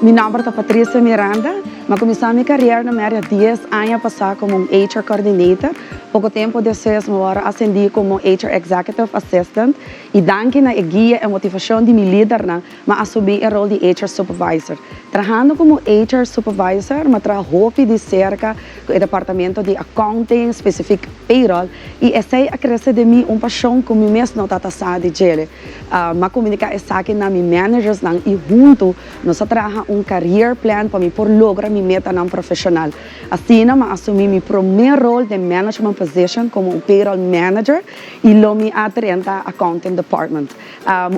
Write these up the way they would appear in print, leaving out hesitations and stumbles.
Mi nomber ta Patricia Miranda. Mi a cuminsa mi carera na Marriott dies aña pasa como un HR Coordinator. Poco tempo despues mi worde ascendi como HR Executive Assistant y danki na e guia y motivacion di mi lidernan mi a asumi e rol di HR Supervisor. Trahando como HR Supervisor mi a traha hopi di cerca cu e departamento di accounting, specific payroll, y esey a crece den mi un pasion cu mi mes no tata sa di djele. Mi a comunica esaki na mi managersnan y hunto nos a traha un career plan pa mi por logra mi metanan profesional. Asina mi a asumi mi prome rol den management position como un payroll manager y lo mi a drenta accounting department.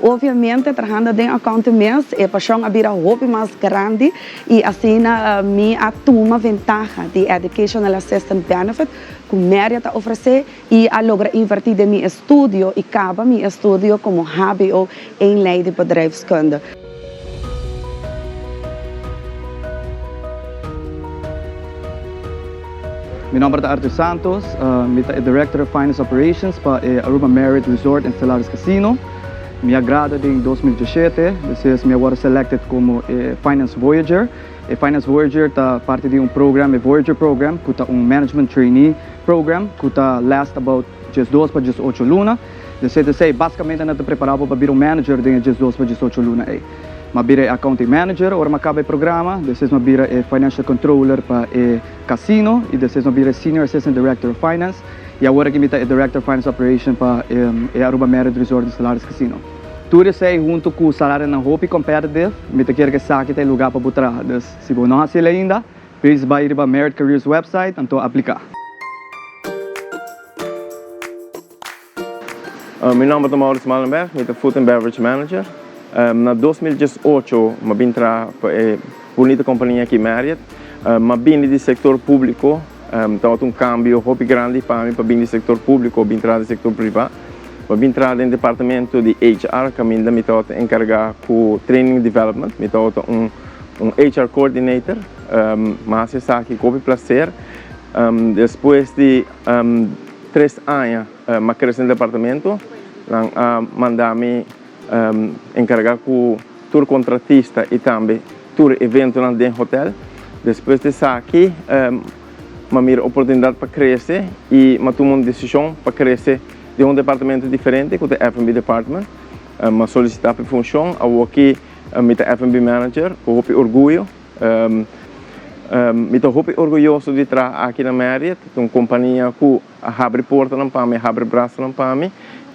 Obviamente trahando den accounting mes e pasion a bira hopi mas grandi y asina mi a tuma ventaha di Educational Assistant Benefit cu Marriott ta ofrece y a logra inverti den mi estudio y caba mi estudio como hbo Inleiding Bedrijfskunde. Mi nomber ta Arthur Santos, mi ta e Director of Finance Operations pa e Aruba Marriott Resort and Stellaris Casino. Mi a grada den 2017, despues mi a worde selected como e Finance Voyager. E Finance Voyager ta parti di un program, e Voyager Program, cu ta un management trainee program cu ta last about 12 pa 18 luna. Despues di esey, basicamente nan ta prepara bo pa bira un manager den e 12 pa 18 luna ey. Mi a bira e accounting manager ora mi a caba e programa, despues mi a bira e financial controller pa e casino y despues mi a bira e senior assistant director of finance y awor aki mi ta e director of finance operation pa e Aruba Marriott Resort and Stellaris Casino. Tur esey hunto cu salarionan hopi competitive, mi ta kier cu esaki ta e lugar pa bo traha. Dus si bo no haci el ainda, please bay riba Marriott Careers website anto aplica. Mi nomber ta Maurits Malenberg, mi ta Food and Beverage Manager. Na 2018 mi a bin traha pa e bunita compania aki Marriott. Mi a bini di sector publico, tabata un cambio hopi grandi pa mi pa bin di sector publico bin traha di sector priva. Mi a bin traha den departamento di HR caminda mi tabata encarga cu training development, mi tabata un HR coordinator. Mi a haci esaki cu hopi placer. Despues di 3 aña mi a crece den departamento, nan a manda mi encarga cu tur contratista y tambe tur eventonan den hotel. Despues di esaki mi a mira oportunidad pa crece y mi a tuma un decision pa crece den un departamento diferente cu ta F&B department. Mi a solicita pa e funcion, awoki mi ta F&B manager cu hopi orguyo. Mi ta hopi orguyoso di traha aki na Marriott, ta un compania cu a habri portanan pa mi, a habri brasanan pa mi.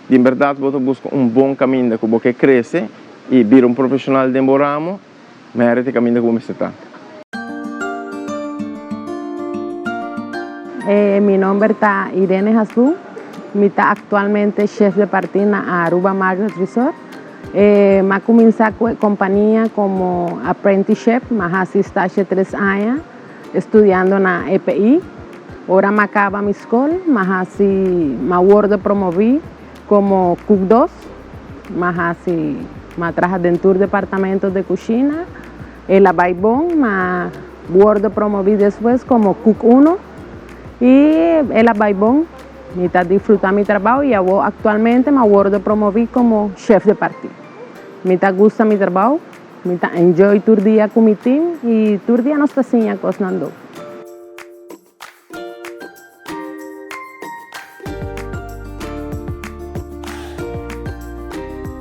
Di berdad bo ta busca un bon caminda cu bo ke crece y bira un profesional den bo ramo, Marriott e caminda cu bo mester ta. Mi nomber ta Irene Hasbun, mi ta actualmente chef de partie na Aruba Marriott Resort. Mi a cuminsa cu e compania como apprenticeship, mi a haci stage tres aña estudiando na EPI. Ora mi a caba mi scol, mi a haci, mi a wordo promovi como cook dos. Mi a haci, mi a traha den tur departamento de cushina. El a bay bon, mi a wordo promovi despues como cook uno y el a bay bon. Mi ta disfruta mi trabao y awo actualmente mi a wordo promovi como chef de parti. Mi ta gusta mi trabao, mi ta enjoy tur dia cu mi team y tur dia nos ta siña cosnan dor.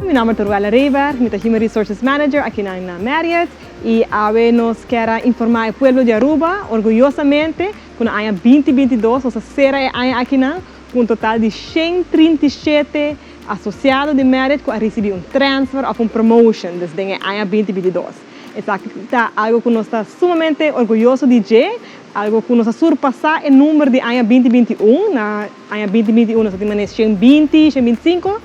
Mi nomber ta Ruella Reyberg, mi ta Human Resources Manager aki na Marriott y awe nos kier a informa e pueblo di Aruba orguyosamente ku na aña 2022 nos a sera e aña akinan ku un total di 137 asosiado di Marriott ku a risibí un transfer òf un promotion des den e aña 2022. Esaki ta algu ku nos ta sumamente orguyoso di dje, algu ku nos a surpasá e number di aña 2021. Na aña 2021 nos a tin manera 120, 125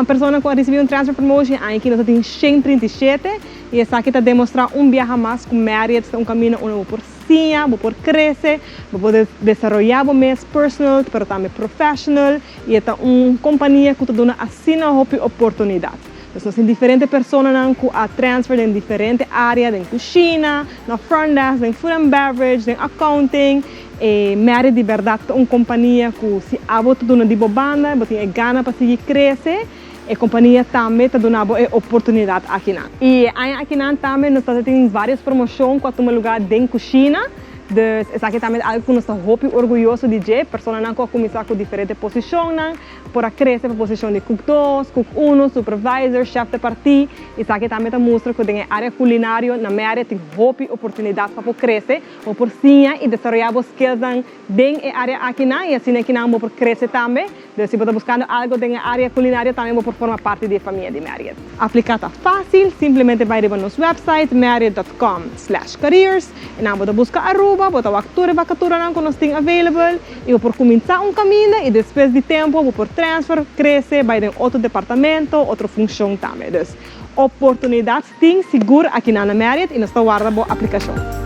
persona ku a risibí un transfer promotion, e aña aki nos a tin 137 i esaki ta demostrá un biaha mas ku Marriott ta un kaminda unda bo por Siña, bo por crece, bo por desaroya bo mes personal pero tambe professional y e ta un compania cu ta duna asina hopi oportunidad. Dus nos tin diferente personanan cu a transfer den diferente area, den cushina, na front desk, den food and beverage, den accounting. E Marriott di berdad ta un compania cu si abo ta duna di bo banda, bo tin e gana pa sigui crece. E compania tambe ta duna bo e oportunidad akinan. Y e aña akinan tambe nos ta tin varios promocion cu a tuma lugar den cushina. Dus esaki tambe ta algo cu nos ta hopi orguyoso di dje. Personanan cu a cuminsa cu diferente posicionnan por a crece pa posicion di cook 2, cook 1, supervisor, chef de partie. Esaki tambe ta mustra cu den e area culinario na Marriott tin hopi oportunidad pa por crece, bo por siña y desaroya bo skillsnan den e area akinan y asina akinan bo por crece tambe. Dus si bo ta buscando algo den e area culinario, tambe bo por forma parti di e famia di Marriott. Aplica ta facil, simplemente bay riba nos website marriott.com/careers y nan bo ta busca Aruba, bo ta wak tur e vacaturanan cu nos tin available y bo por cuminsa un camino y despues di tempo bo por transfer, crece, bay den otro departamento, otro funcion tambe. Dus oportunidad tin sigur aki na Marriott y nos ta warda bo aplicacion.